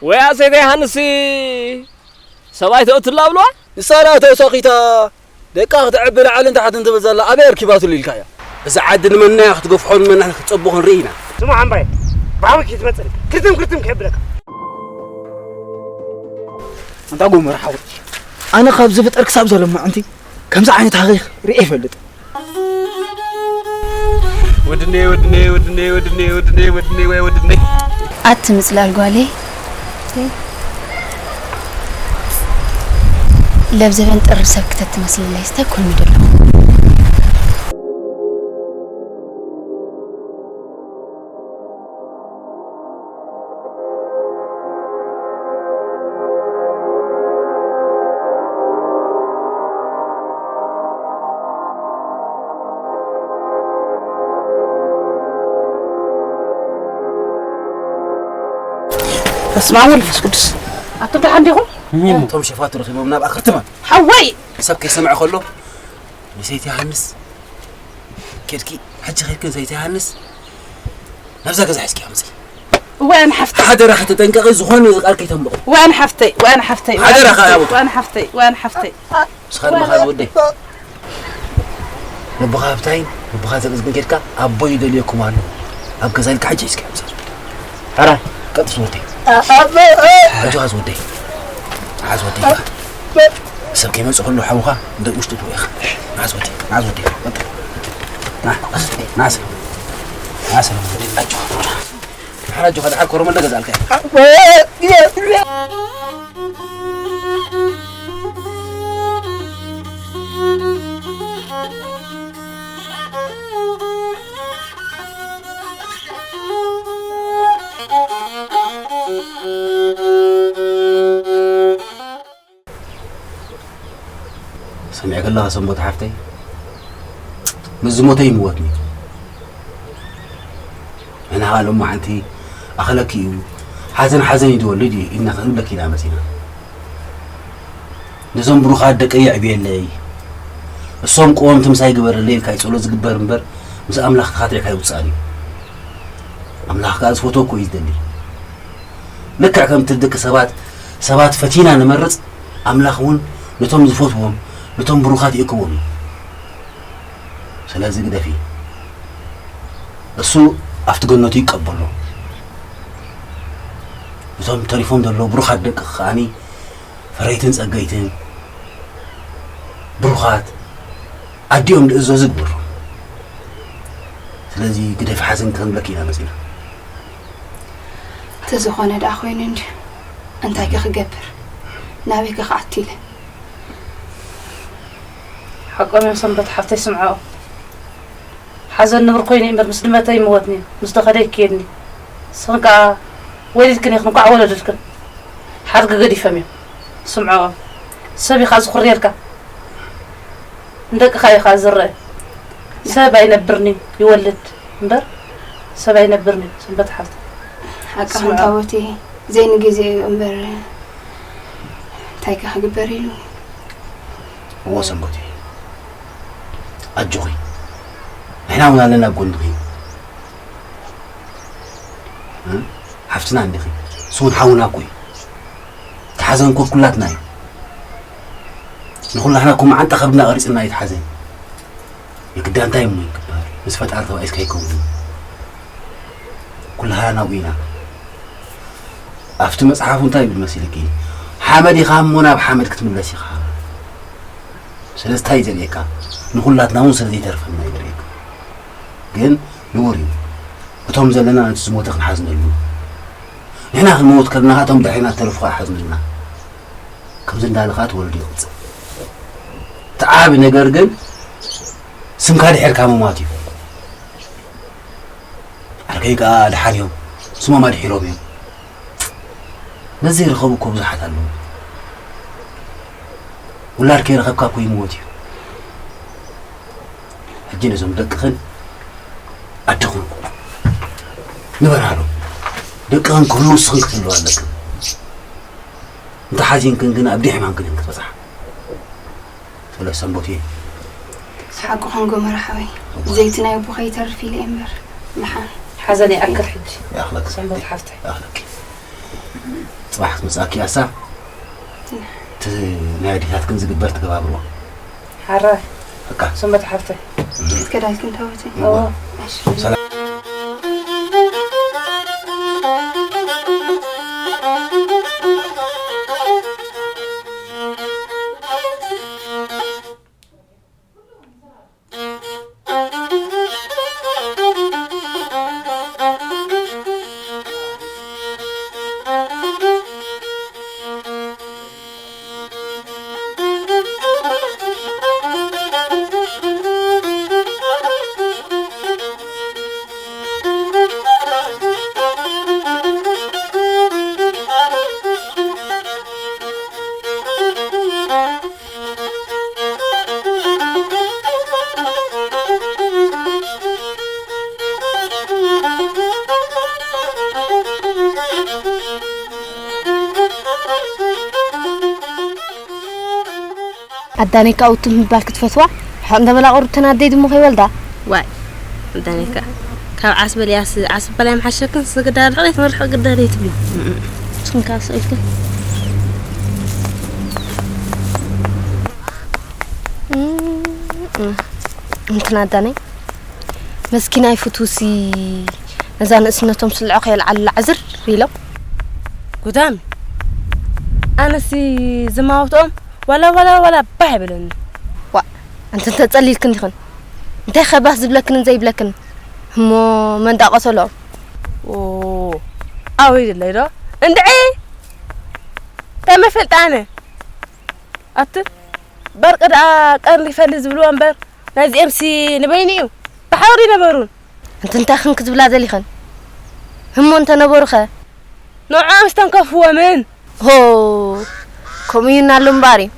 ወይ ኣሰይተ ሃንሲ ሰብኣይ ተእትላ ብልዋ። ንሳ ደኣ ተውሳኺታ ደቃ ክተዕቢ ላዕልን ታሕትን ትብል ዘላ ኣበይ ኣርኪባትሉ ኢልካያ? እዛ ዓዲ ንመናያ ክትገፍሖን መና ክትጸብኾን ርኢና። ስሙ ዓምባይ ብሓዊ ክትመጽእ ክርትም ክርትም ክሕብረካ። ኣንታ ጎመራ ሓወይ፣ ኣነ ካብ ዝፍጠር ክሳብ ዘሎ መዓንቲ ከምዚ ዓይነት ሃኺኽ ርኤ ይፈልጥ። ወድነይ ወድነይ ወድነይ ወድነይ ወድነይ ወድነይ ወይ ወድነይ። ኣቲ ምጽላል ጓለይ፣ ለብዘበን ጥሪ ሰብ ክተትመስልለይ ስታይ ኮልሚ ደሎ። በስመ ኣብ ወመንፈስ ቅዱስ። ኣቱም ደሓን ዲኹም? እቶም ሸፋቱ ረኺቦም ናብ ኣኽርትማ። ሓወይ! ሰብ ከይሰምዐ ከሎ ንሰይቲ ሃንስ ኬድኪ፣ ሕጂ ኬድኪ ንሰይቲ ሃንስ ናብዛ ገዛ ሒዝኪ ኣምፅኢ። እዋን ሓፍተይ። ሓደራ ከተጠንቀቂ፣ ዝኾነ ቃል ከይተንብቑ። እዋን ሓፍተይ፣ እዋን ሓፍተይ። ሓደራ ከኣ ያቡት። እዋን ሓፍተይ፣ እዋን ሓፍተይ። ንስኻ ድማ ኻዚ ወደይ፣ ነቦኻ ሃብታይን ነቦኻ ዘግዝግን ኬድካ ኣቦይ ይደልየኩም ኣሎ ኣብ ገዛ ኢልካ ሕጂ ሒዝኪ ኣምፅኢ። ሕራይ። ቀጥስ ወደይ። ኣቦ። ኣጆኻ ዝወደይ። ንዓ ዝወደይ ኢኻ። ሰብ ከይመጽእ ከሎ ሓውኻ እንደ ውሽጡ ትወ ኢኻ። ንዓ ዝወደይ። ንዓ ዝወደይ። ንዓ። ንዓ ሰብ። ንዓ ሰብ። ኣጆኻ። ንዓ ኣጆኻ። ደሓር ኮረመለ ገዛልካ። ሰሚዐ ከለኻ ሰንበት ሓፍተይ፣ ምስ ዝሞተ ይምወት እዩ። ንሕና ኸኣ ሎማዓንቲ ኣኽለኪ እዩ፣ ሓዘን ሓዘን እዩ ዝወልድ እዩ ኢልና ክንብለኪ ኢና መጺና። ነዞም ብሩኻት ደቀይ የዕብየለይ፣ እሶም ቀወምቲ ምሳይ ግበረለይ ኢልካ እዩ ጸሎት ዝግበር እምበር፣ ምስ ኣምላኽ ተኻቲዕካ ኣይውጻእን እዩ። ኣምላኽ ከኣ ዝፈትዎ እኮ እዩ ዝደሊ። ልክዕ ከምቲ ደቂ ሰባት፣ ሰባት ፈቲና ንመርጽ፣ ኣምላኽ እውን ነቶም ዝፈትዎም፣ ነቶም ብሩኻት ይእክቦም እዩ። ስለዚ ግደፊ። እሱ ኣብቲ ገነቱ ይቀበሎ። እቶም ተሪፎም ዘለዉ ብሩኻት ደቂ ከኣኒ ፈረይትን ጸገይትን ብሩኻት ኣዲኦም ዝእዘዙ ግበሮም። ስለዚ ግደፊ ሓዘን ክንብለኪ ኢና መጺና። እንተዝኾነ ደኣ ኮይኑ እንድዩ። እንታይ ከ ክገብር? ናበይ ከ ክኣቱ ኢለ? ሓቆም እዮም ሰንበት ሓፍተይ ስምዐኦም። ሓዘን ንብር ኮይኑ እምበር ምስ ድመተይ ይምወትኒ፣ ምስ ደኸደ ይክየድኒ። ንስኽን ከኣ ወሊድክን ኢኽን፣ እንኳዕ ወለዱልክን። ሓድጊ ገዲፎም እዮም። ስምዕኦም። ሰብ ኢኻ ዝኹርየልካ። ንደቅኻ ኢኻ ዝረአ። ሰብ ኣይነብርኒ ይወልድ እምበር ሰብ ኣይነብርኒ። ሰንበት ሓፍቲ። ሓቅኻ ስምዕኦም። እንታቦቲ ዘይንግዜኡ እምበር እንታይ ከ ክግበር ኢሉ? እዎ ሰንበቲ። ኣጆኺ። ንሕና እውን ኣለና ኣብ ጎንኺ። እ? ሓፍትና እንዲኺ። ንሱ እውን ሓውና እኮ እዩ። እቲ ሓዘን እኮ ኩላትና እዩ። ንኹላህና እኮ መዓንጣ ከብድና ቀሪጽና እዩ እቲ ሓዘን። የግዳ እንታይ እሞ ይግበር? ምስ ፈጣሪ ተባኢስካ ይከውን። ኩላህና ናብኡ ኢና። ኣብቲ መጽሓፉ እንታይ ይብል መሲልኪ? ሓመድ ኢኻ እሞ ናብ ሓመድ ክትምለስ ኢኻ። ስለዚ እንታይ እዩ ዘርእየካ? ንኹላትና እውን ስለ ዘይተርፈና እዩ ዘርእየካ። ግን ንቡር እዩ። እቶም ዘለና ነቲ ዝሞተ ክንሓዝነሉ። ንሕና ክንመውት ከለና እቶም ድሕሪና እተረፉ ኣይሓዝኑልና። ከምዚ እንዳለ ከዓ ተወልዱ ይቕጽል። እቲ ዓቢ ነገር ግን ስምካ ድሒርካ ምሟት እዩ። ዓርከይ ከዓ ድሓን እዮም። ስሞም ኣድሒሮም እዮም። ነዚ ይረኸቡ እኮ ብዙሓት ኣለዉ። ውላድ ከይረኸብካ እኮ ይምወት እዩ። ሕጂ ነዞም ደቅኽን ኣደኹም ንበራሉ። ደቅኽን ክህልዉ ንስኽን ክትህልዋ ኣለክን። እንተ ሓዚንክን ግን ኣብ ዲሕማም ግን ክትበጽሓ። ስለ ሰንቦት እየ። ሓቁ ኾንጎ መርሓወይ። እወ። ዘይቲ ናይ ኣቦኻ ይተርፍ ኢለ እየ እምበር። ደሓን። ሓዘን ይኣክል ሕጂ። ይኣኽለክ። ሰንበት ሓፍተይ። ይኣኽለኪ። ጽባሕ ክትመጽኣኪ ኣሳ። እቲ ናይ ኣዴታትክን ዝግበር ትገባብሮ። ሓራይ። በቃ። ሰንበት ሓፍተይ። ክትከዳልክን ተወቲ። እወ። እሺ። ሰላም። ኣዳነይ ካብ ውቱም ምባል ክትፈትዋ? ሕቕ እንተበላ ቁሩብ ተናደይ ድሞ ከይወልዳ። ዋይ፣ ኣዳነይ ከ ካብ ዓስ በልያስ ዓስ በላይ ምሓሸክን ስግዳ ድሕሪ ትመርሖ ግዳ ደይ ትብሊ። ንስኽን ካብ ስቕ ኢልክን። እንትን ኣዳነይ መስኪናይ ፍቱሲ ነዛ ንእስነቶም ስልዖ ከየልዓሉላ ዕዝር ኢሎም። ጉዳም ኣነሲ ዝማውትኦም ዋላ ዋላ ዋላ ባህ ይብለኒ። ዋ፣ ኣንቲ እንተጸሊልክን ዲኽን? እንታይ ኸባስ ዝብለክንን ዘይብለክን? እሞ መን ዳኣ ቀተሎ? ኦ፣ ኣወይ ድለይ ዶ? እንድዒ! እንታይ መፈልጣ ኣነ? ኣቲ በርቂ ደኣ ቀርኒ ይፈሊ ዝብልዎ እምበር፣ ናይዚኤምሲ ንበይኑ እዩ። ብሓውሪ ነበሩን። ኣንቲ እንታይ ኽን ክትብላ ደሊኽን? እሞ እንተነበሩኸ? ንዖም ዝተንከፍዎምን። ሆ፣ ከምኡ እዩ እናሉ እምበኣር እዩ።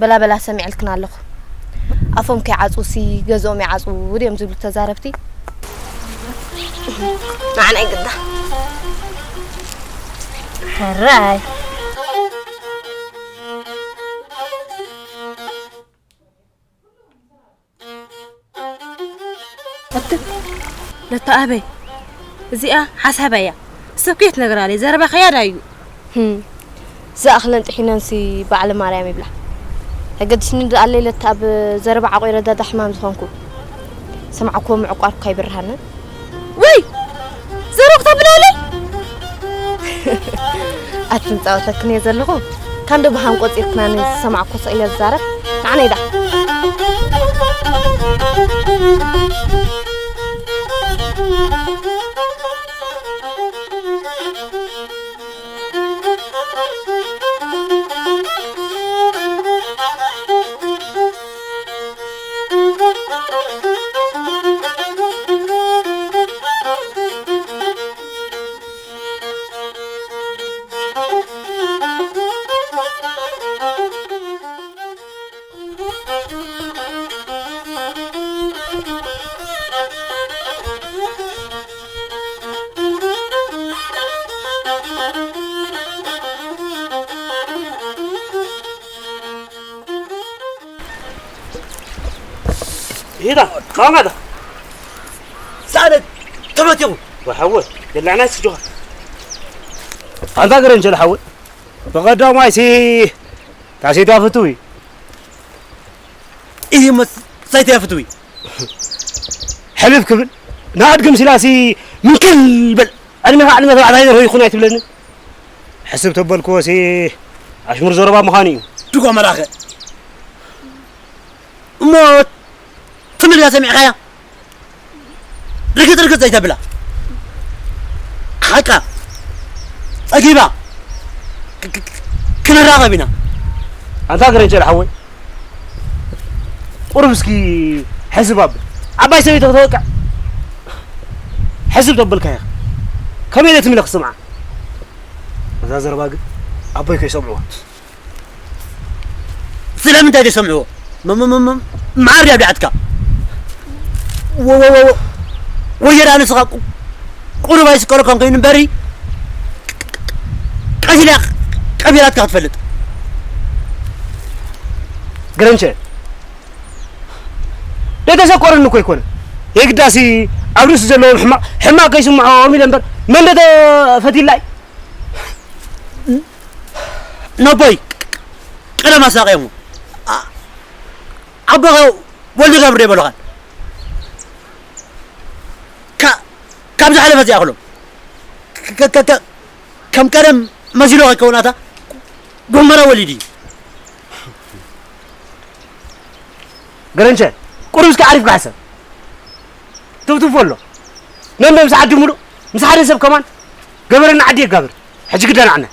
በላ በላ ሰሚዕልክን ኣለኹ። ኣፎም ከይዓጽውሲ ገዝኦም ይዓጽው ድዮም ዝብሉ ተዛረብቲ። ንዓና ይግዳ። ሕራይ። ኣቲ ነታ ኣበይ እዚኣ ሓሳባ እያ። ሰብ ከየት ነግራለይ ዘረባ ከያዳ እዩ። ህም፣ ዝኣኽለን ጥሒነንሲ በዓለ ማርያም ይብላ። ተገድስኒ ደኣለይ ለታ ኣብ ዘረባ ዓቆይ ረዳዳ ሕማም ዝኾንኩ። ሰማዕክዎ ምዕቋርኩ ኣይብርሃንን። ወይ! ዘረባ ክተብላለይ? ኣትንጻወተክን እየ ዘለኹ። ካንዶ ብሃም ቆጺርክናኒ ዝሰማዕኩ ስቕ ኢለ ዝዛረብ። ንዓነይ ደኣ። ይዳ ማማዳ ሳለ ተመቲኹ ወሓወ የላዕና ስጆኻ ኣንታ ገረንቸል ሓወ ብቐዳማይ ሲ ታሴት ያፍትዊ ይህ መሳይት ያፍትዊ ሕልፍ ክብል ንኣድግም ሲላሲ ምንክል በል ዕድሜኻ ዕድመ ተባዕታይ ዘርሆ ይኹን ኣይትብለኒ ሕስብ ተበልክዎ ሲ ኣሽሙር ዘረባ ምዃኑ እዩ ድጎ መላኸ እሞ ትምልያ ሰሚዕኻያ ርግጽ ርግጽ ዘይተብላ ሓቃ ጸጊባ ክንራኸብ ኢና ኣንታ ገረንቸል ሓወይ ቁሩብ እስኪ ሕስብ ኣብል ዓባይ ሰበይቲ ክተወቅዕ ሕስብ ተብልካ ኢኻ ከመይ ኢለ ትምለ ክስምዓ እዛ ዘረባ ግን ኣቦይ ከይሰምዕዋ ስለምንታይ ዘይሰምዕዎ መዓር ዲያ ኣብሊዓትካ ወየዳ ንስኻ ቁሩብ ኣይስቀለካን ኮይኑ እምበሪ ቀሲላ ቀቢላትካ ክትፈልጥ ግረንቸ ደተሰቆረኒ እኮ ይኮነ የግዳሲ ኣብ ርእሲ ዘለዎም ሕማቅ ሕማቅ ከይስምዖም ኢለ እምበር መን ደተፈቲላይ ነቦይ ቀደም ኣሳቀ እሞ ኣቦኻ ወልደ ገብረ ይበሉኻ ካብ ዝሓለፈ እዚኣ ክሎም ከም ቀደም መሲሎ ከይከውን ኣታ ጎመራ ወሊድ እዩ ገረንቸ ቁሩብ እስኪ ዓሪፍካ ሕሰብ ትብትቦ ኣሎ ነንዶ ምስ ዓዲ ሙሉእ ምስ ሓደ ሰብ ከማን ገበረና ዓዲ የጋብር ሕጂ ግደናዕና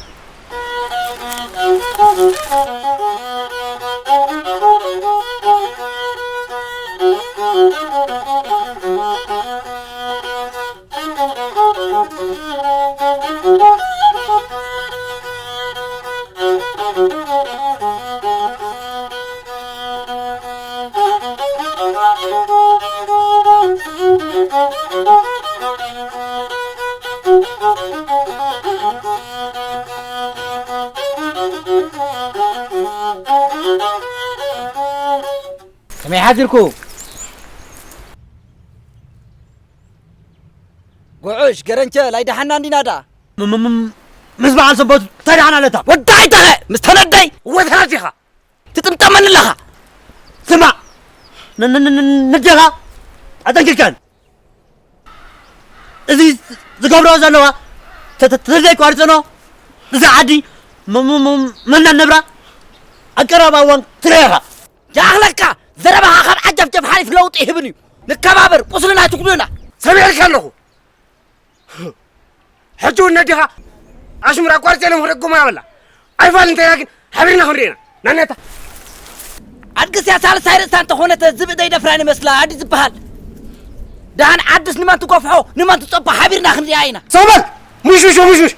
ከመይ ሓዲርኩ ጉዑሽ ገረንቸ ላይደሓና እንዲና ዳ ምስ በዓል ሰቦት እንታይ ደሓና ኣለታ ወዳይ ተኸ ምስ ተነደይ እወ ተናዲኻ ትጥምጠመኒ ኣለኻ ስማዕ ንዴኻ ኣጠንቂቀን እዚ ዝገብሮ ዘለዋ ተዘይቋርፅኖ እዛ ዓዲ መናን ነብራ ኣብ ቀረባ እዋን ትረኻ ይኣኽለካ ዘረባኻ ካብ ዓጃፍጀፍ ሓሊፍ ለውጢ ይህብን እዩ ንከባበር ቁስልና ትጉድኡና ሰሚዐልካ ኣለኹ ሕጂ እውን ነዲኻ ኣሽሙር ኣቋርፀ ኢሎም ክደግሞ ያበላ ኣይፋል እንተና ግን ሓቢርና ክንሪኤና ናነታ ኣድግስያ ሳልሳይ ርእሳ እንተኾነት ዝብእ ዘይደፍራን ይመስላ ኣዲ ዝበሃል ደሃን ዓድስ ንመን ትጎፍሖ ንመን ትፀቦ ሓቢርና ክንሪኣ ኢና ሰበል ሙሽሙሽ ሙሽሙሽ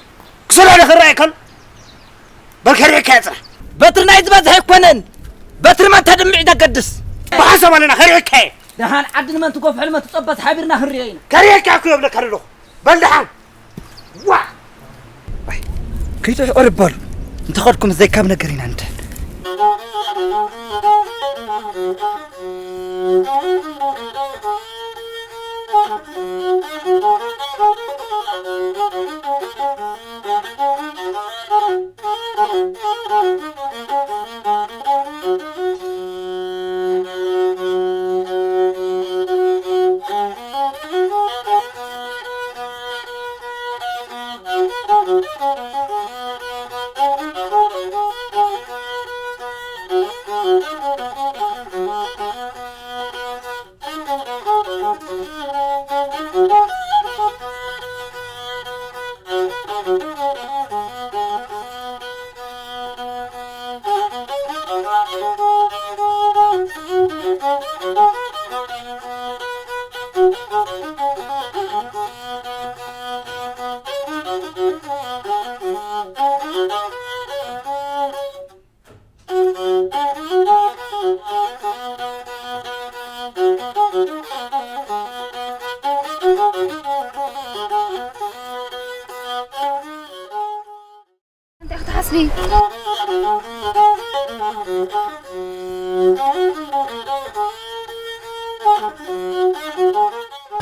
ክሰላደ ክረኣይ ከሎ በል ከሪዕካ እያ ፅናሕ በትሪ ናይ ዝበዝሐ ኣይኮነን በትሪ መን ተድምዕ ደገድስ ብሓሳብ ኣለና ከሪዕካ እየ ደሓን ዓዲ ንመን ትጎፍሕል መን ትፀበስ ሓቢርና ክንሪኦ ኢና ከሪዕካ እኮ የብለካ ኣለኹ በል ደሓን ዋ ከይትሕቆር ይባሉ እንተኸድኩም ዘይካብ ነገር ኢና እንተ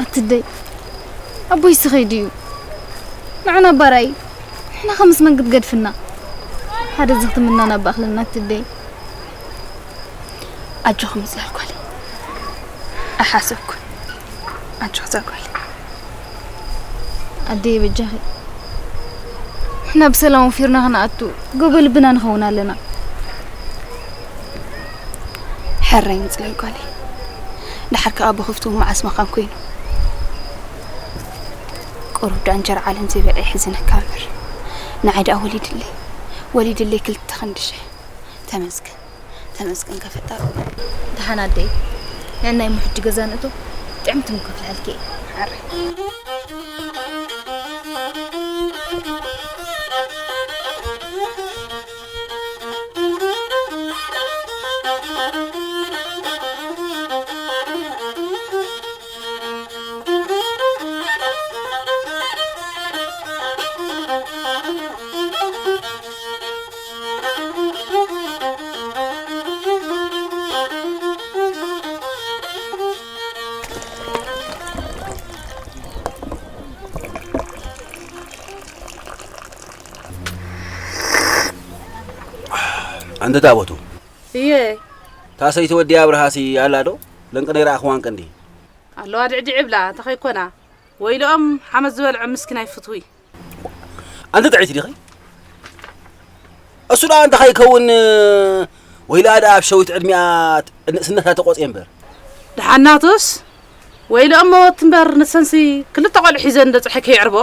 ኣትደይ ኣቦይ ስኸይ ድዩ ንዓና ባራይ ንሕና ከምስ መንግድ ገድፍና ሓደ ዝኽትምና ናብ ኣኽልና ኣትደይ ኣጆኹም ዝላል ጓለይ ኣሓሰብኩን ኣጆኽ ዛጓለይ ኣደይ በጃኺ ንሕና ብሰላም ወፊርና ክንኣቱ ጎቦ ልብና ንኸውን ኣለና ሕራይ ምጽላይ ጓለይ ድሓር ከኣ ብኽፍቱ መዓስ መኻን ኮይኑ ቁሩብ ደኣ እንጀራ ዓለም ዘይበልዐ ይሕዝነካ እምበር ንዓይ ደኣ ወሊድለይ ወሊድለይ ክልተ ክንዲ ሽሕ ተመስገን ተመስገን ከፈጣሪ ደሓን ኣደይ ንዕናይ ሙሕጂ ገዛ ንእቶ ጥዕምቲ ምኮፍልሐልኪ እየ ሓረይ ኣንተ ታቦቱ እየ ታሰይቲ ወዲ ኣብርሃሲ ኣላ ዶ ለንቅነ ይረኣኽዋን ቀንዲ ኣለዋ ድዕድዕ ይብላ እንተኸይኮና ወይልኦም ሓመድ ዝበልዖ ምስኪናይ ፍትዊ ኣንተ ጥዕይቲ ዲኺ እሱ ደኣ እንታይ ከይከውን ወይ ለኣ ደኣ ኣብ ሸዊት ዕድሚኣ ንእስነታ ተቆጽየ እምበር ደሓናቱስ ወይልኦም መወት እምበር ንሰንሲ ክልተ ቆልዑ ሒዘ እንደ ጽሐ ከይዕርቦ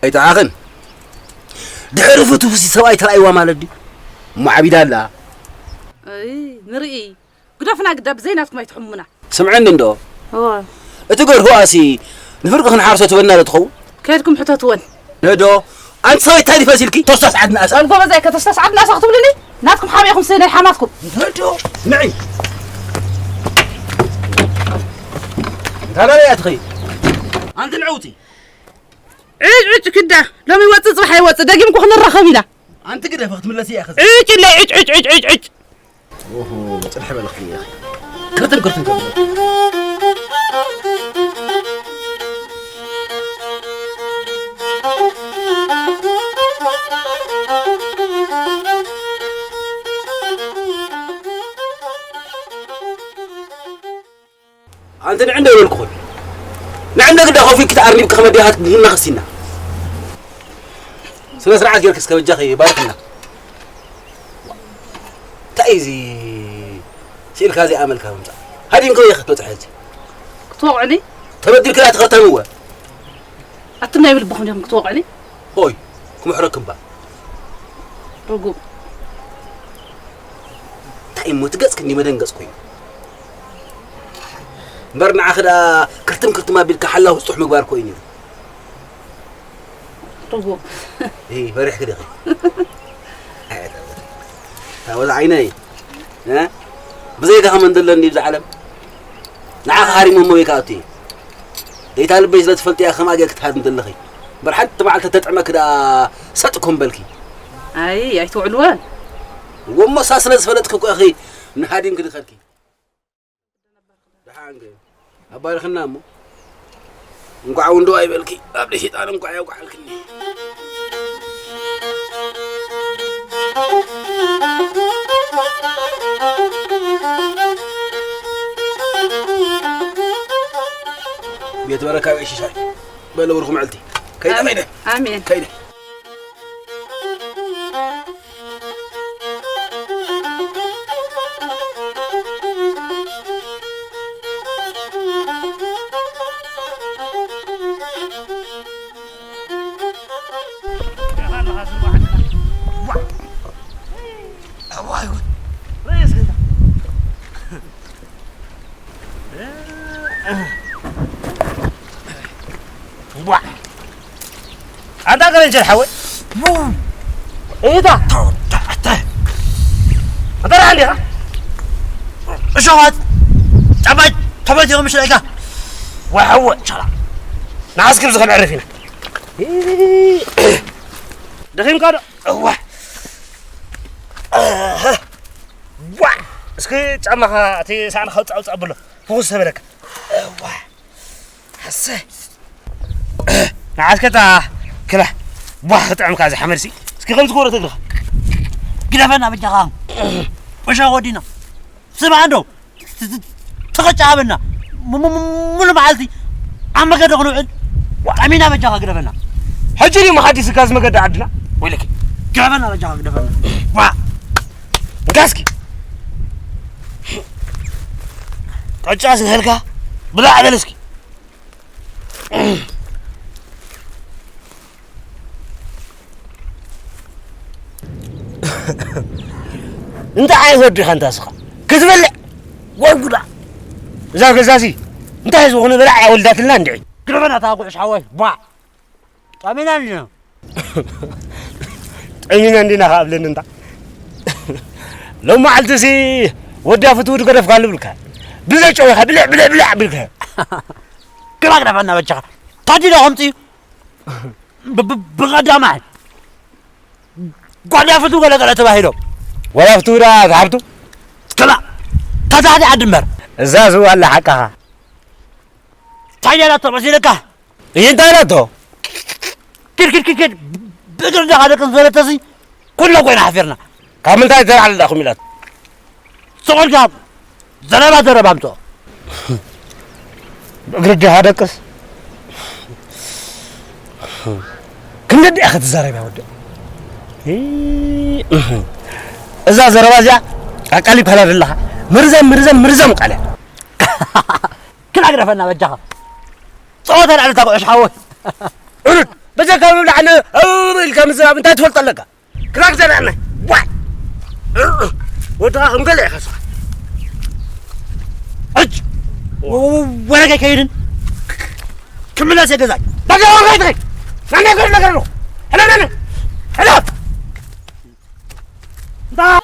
ኣይተዓኽን ድሕሪ ፍትውሲ ሰብኣይ ተራእይዋ ማለት ድዩ እሞ ዓቢዳ ኣላ ንርኢ ግደፉና ግዳ ብዘይ ናትኩም ኣይትሕሙና ስምዐኒ እንዶ እወ እቲ ገርሁኣሲ ንፍርቂ ክንሓርሶ ትበና ዶ ትኸውን ከድኩም ሕተትወን ነዶ ኣንቲ ሰበይ እንታይ ፈሲልኪ ተስታስ ዓድናስ ኣብ ጎበዛይ ከተስታስ ዓድናስ ክትብልኒ ናትኩም ሓሚኹም ሲ ናይ ሓማትኩም ነዶ ንዒ እንታይ እያ ትኸይ ኣንቲ ንዕውቲ ዕጭ ዕጭ ክዳ ሎሚ ይወፅእ ፅባሕ ኣይወፅእ ደጊምኩ ክንራኸብ ኢና ኣንቲ ግደፊ ክትምለሲ እያ ዕጭ ኢለ ዕጭ ዕጭ ዕጭ ዕጭ ዕጭ ኦሆ፣ ጽንሕ በል ክትብሊ ኢኺ። ክርትን ክርትን ከብሎ። ኣንቲ ንዕንደ በልኩኹን ንዕንደ ግዳ ኮፍ ኢልኪ ተኣርኒብኪ ከመ ኣዴታት ቡና ከሲና ስነ ስርዓት ጌርኪ እስከ በጃኺ ባርክና እንታይ እዚ ስኢልካ ዘይኣመልካ ምምፃእ ሃዲምኪ ዶ ኢኺ ትበፅሒ ሕዚ ክትወቕዕኒ ተበዲልኪ ዳ ትኸተምወ ኣቱም ናይ ብልብኹም ዲኹም ክትወቕዕኒ ሆይ ክምሕረክም እባ ርጉም እንታይ እሞ እቲ ገጽ ክንዲ መደንገጽ ኮይኑ እምበር ንዓኺ ደኣ ክርትም ክርትም ኣቢልካ ሓላው ስጡሕ ምግባር እኮ እዩ ነይሩ ርጉም እይ ፈሪሕኪ ዲኺ ታወዛ ዓይነይ ብዘይካ ከመን ዘለኒ ብዛ ዓለም ንዓኺ ሃሪሞ እሞ ወይ ከኣ እትዩ ደይታ ልበይ ስለ ትፈልጥያ ከምኣ ጌርኪ ትሃድሚ ዘለኺ እምበር ሓንቲ መዓልቲ ተጥዕመኪ ደኣ ሰጥ ኮን በልኪ ኣይ ኣይትውዕልወን እሞ እሳ ስለ ዝፈለጥኪ እኮ ኢኺ ንሃዲምኪ ድኸልኪ ደሓን ከ ኣባርኽና እሞ እንቋዕ ውንዶ ኣይበልኪ ኣብ ደሽጣን እንቋዕ የውቃዕልክኒ ቤት በረካ ይሽሻል በለ ብሩኽ መዓልቲ ከይደ ከይደ ኣሜን ከይደ ኣንታ ገረንቸር ሓወይ እታ ተወዳእተ ኣንታ ደሓን ዲኻ እሸዋት ጫማይ ተመቲኹ ምሽ ኢልካ ዋሓወ ቻላ ንዓስክር ዝኸን ዕርፍ ኢና ደኺምካ ዶ እዋ ዋ እስኪ ጫማኻ እቲ ሳዕንኻ ውፃእ ውፃእ ብሎ ፍኹስ ተበለካ እሰ ንዓስከታ ክላ ቧ ክጥዕምካ እዚ ሓመድሲ። እስኪ ከምዚ ክወረተ እግርኻ። ግደፈና በጃኻ። ወሻ ወዲና። ስማ እንዶ። ተኸጫ ሃበና። ሙ-፣ ሙ-፣ ሙ-፣ ሙሉ መዓልቲ ኣብ መገዲ ክንውዕል። ጠሚና በጃኻ ግደፈና። ሕጂ ድዩ መሓዲስካ እዚ መገዲ ዓድና? ወይለኪ። ግደፈና በጃኻ ግደፈና። ዋ። እንካ እስኪ። ቅጫ ስንህልካ ብላዕ በል እስኪ። እንታይ ዓይነት ወዲ ኢኻ እንታ ስኻ ክትበልዕ? ወይ ጉዳ! እዛ ገዛሲ እንታይ ዝኾነ በላዕ እያ ወልዳትልና እንድዒ። ግደፈና እታ ጉዕሽ ሓወይ፣ ቧ! ጠሚና እንዲና። ጠሚና እንዲና ከኣ ብለኒ እንታ። ሎም መዓልትሲ ወዲ ኣፍትዉ ድገደፍካሉ ብልካ። ብዘይ ጨው ኢኻ ብልዕ፣ ብልዕ፣ ብልዕ ብልካ። ግባ ግደፈና በጃኻ። ታዲዳ ከምፂ ብ-፣ ብ-፣ ብቐዳማይ ጓዳ ፍቱ ገለ ገለ ተባሂሎም። ወላ ፍቱ ዳ ዝሃብቱ? ክላ፣ ተታሕቲ ዓዲ እምበር። እዛ ዝዋ ኣላ ሓቃኻ። ታያ ላቶ መሲልካ? እይ እንታይ ላቶ? ኪድ፣ ኪድ፣ ኪድ፣ ኪድ። ብእግሪ ደኻ ደቂ ዝበለተሲ ኩሎ ኮይና ሓፊርና። ካብ ምንታይ ተላዕሊ ዳኹም ኢላት? ሶቆልካ ዘረባ ዘረባ ኣምጽኦ። ብእግሪ ዲኻ ደቅስ? ክንደይ ዲኣ ክትዛረብ እያ ወዲ? እዛ ዘረባ እዚኣ ኣቃሊብካላ ዘለኻ መርዛም፣ መርዛም፣ መርዛም ቃል እያ። ክላ ግደፈና በጃኻ። ጸወታ ላዕሊ እታ ጉዕሽ ሓወይ። ዕሩድ፣ በጃካ ምብላዕ ነ-፣ እው ኢልካ ምዝራብ እንታይ ትፈልጦ ኣለካ? ክላክ ዘርዕና። ዋይ! ወድኻ ከም ገለ ኢኻ ስኻ። እጅ! ወ-፣ ወ-፣ ወረገ ከይድን ክምለስ የገዛኝ። በቃ ወረገ ይትኸይ። ናና ይገር ነገር ነው። ሄሎ፣ ናና። ሄሎ! እንታ-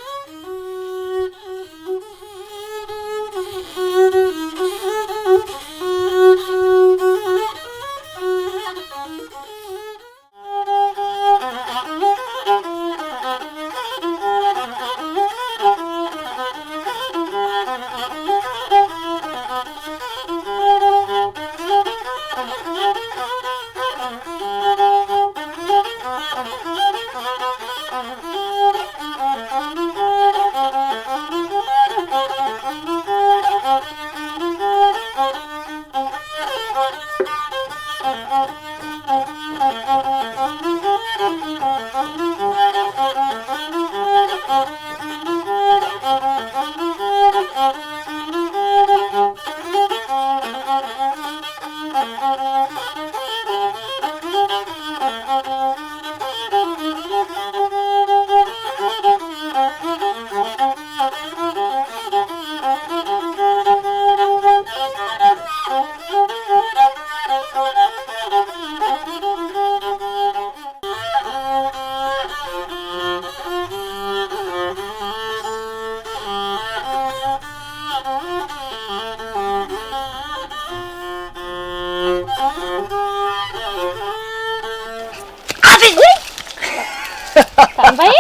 ኣንባየ?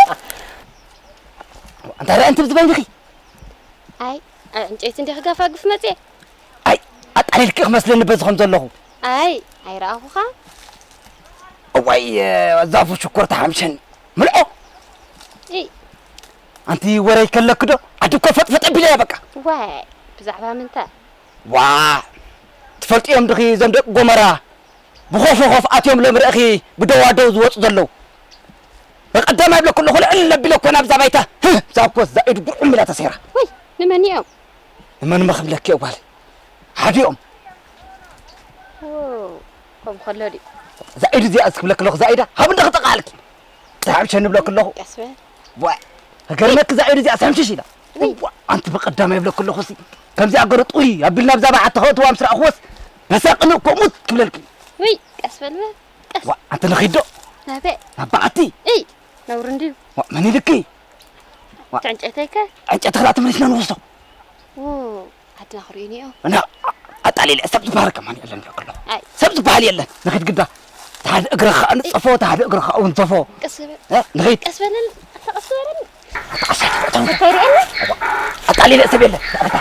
ኣንታ ርአ እንትብ ዝበይንኺ? ኣይ፣ ዕንጨይቲ እንዲኺ ጋፋ ግፍ መጽየ። ኣይ፣ ኣጣሊልኪ ክመስለኒ በዚ ከም ዘለኹ። ኣይ፣ ኣይረኣኹኻ። እዋይ፣ ዛፉ ሽኮር ተሓምሸኒ። ምልዖ። እይ። ኣንቲ ወረይ ከለኪ ዶ? ዓዲ እኮ ፈጥፈጥ ኣቢለያ በቃ። ዋይ፣ ብዛዕባ ምንታይ? ዋ፣ ትፈልጥዮም ድኺ ዘም ደቂ ጎመራ? ብኾፍ ኾፍ ኣትዮም ሎም ርእኺ ብደዋደው ዝወጹ ዘለዉ። በቀዳማይ ብለኩ ኣለኹ ልዕል ኣቢለ እኮ ናብዛ ባይታ። ህህ፣ እዛ እኮ እዛ ኢዱ ጉርዑም ኢላ ተሰይራ። ወይ፣ ንመን እዮም? ንመን መኽብለኪ እየ ጓል? ሓዲኦም። ዎ፣ ከምኡ ከሎ ድዩ? እዛ ኢዱ እዚኣ እስኪ ብለኪ ኣለኹ፣ እዛ ኢዳ ሃብ እንደ ክጠቃልኪ። ተሓምሸኒ ብለኪ ኣለኹ። ቀስ በል። ዋ፣ ከገርመኪ እዛ ኢዱ እዚኣ ሰምሽሽ ኢላ። ወይ። ዋ፣ ኣንቲ በቀዳማይ ብለኪ ኣለኹ ሲ። ከምዚኣ ገሩ ጥውይ ኣቢልና ብዛ በዓቲ ከእትዋ ምስ ረኣኹወስ በሳቅኒ እኮ ሙት ክብለልኪ። ወይ፣ ቀስ በል በል፣ ቀስ። ዋ፣ ኣንቲ ንኺድ ዶ? ናበይ? ናብ በዓቲ። እይ፣ ነውሪ እንድዩ። ዋ፣ መን ኢልኪ? ዋ። እቲ ዕንጨይተይ ከ? ዕንጨይቲ ክላ ተመሊስና ንወስዶ። ዎ፣ ዓድና ክርእዩኒ እዮም። እና ኣጣሊለ ሰብ ዝበሃል ከማን የለን ብለኪ ኣለኹ። ኣይ። ሰብ ዝበሃል የለን። ንኺድ ግዳ። ተሓደ እግሪ ኸዓ ንጸፎ፣ ተሓደ እግሪ ኸዓ ውንዘፎ። ቀስ በል። እ፣ ንኺድ። ቀስ በለኒ። ኣታ ቀስ በለኒ። ኣታ ቀስ በለኒ። ከይርእየኒ? ኣጣሊለ ሰብ የለን። ኣታ።